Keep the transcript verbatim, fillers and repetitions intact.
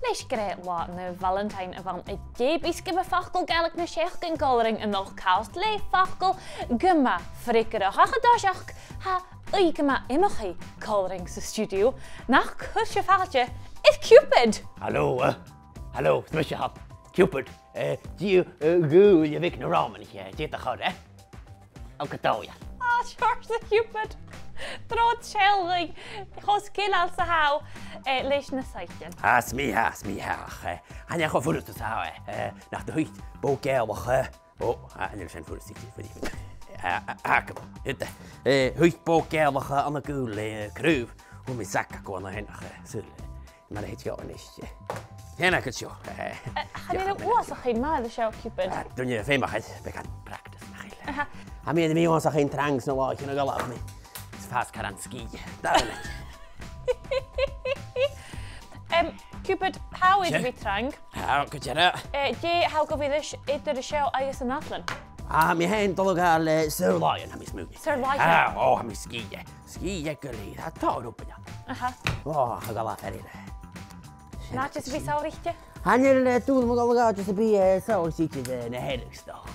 Is greas latha na Valentine a bh' ann an-dè. Bidh sgioba Facal Gàidhlig na Seachdain còmhla rinn a-nochd còmhla ri facal gu math freagarrach. Ach an toiseach, tha e gu math iomchaidh còmhla rinn san stiùidio. Nach cuir sibh fàilte air Cupid! Halò, eh? Halò, 's mise a tha Cupid. Eh, dè, eh, a ghabhail a bhith na ròmanaich, eh, dè do chor, eh? An cuideachd. Ah, Seòrsa Cupid. Trobhad seall dhuinn cho sgileil 's a tha thu, eh, leis na soithichean. Tha, 's mi tha, 's mi tha, ach, eh, chan eil e cho furasta 's a tha e, eh, nach do thuit bò Gàidhealach, eh, o, a, chan eil sin furasta, sin furasta. Eh, eh, eh, eh, thuit bò Gàidhealach ann an gaol, eh, craobh, fhuair mi sac aca an sin, ach, eh, saoil, eh, mar a thèid seo a-nis, eh. Sin agad seo, eh. Eh, chan eil e uabhasach math an seo, Cupid. Ah, duine feumach, eh, beagan practice, nach eil. Aha. Tha mi, tha mi uabhasach trang sna làithean a dh'fhalbh mi. Is fàs caran sgìth. Dà mhionaid. Em, Cupid, tha thu air a bhith trang. Tha, gu dearbh. Eh, dè tha gu bhith ris eadar an seo agus an Athlann? Ah, mi fhèin a' dol a ghabhail, eh, saor-làithean, tha mi a' smaoineachadh. Saor-làithean? Ah, o, tha mi sgìth, eh. Sgìth gu lèir, tha tòrr obair ann. Aha. O, tha e glè fhurasta. An àite sam bith samhraidh? Chan eil, eh, dùil agam a dhol a dh'àite sam bith, eh, samhraidh, eh, na Hearadh 's dòcha.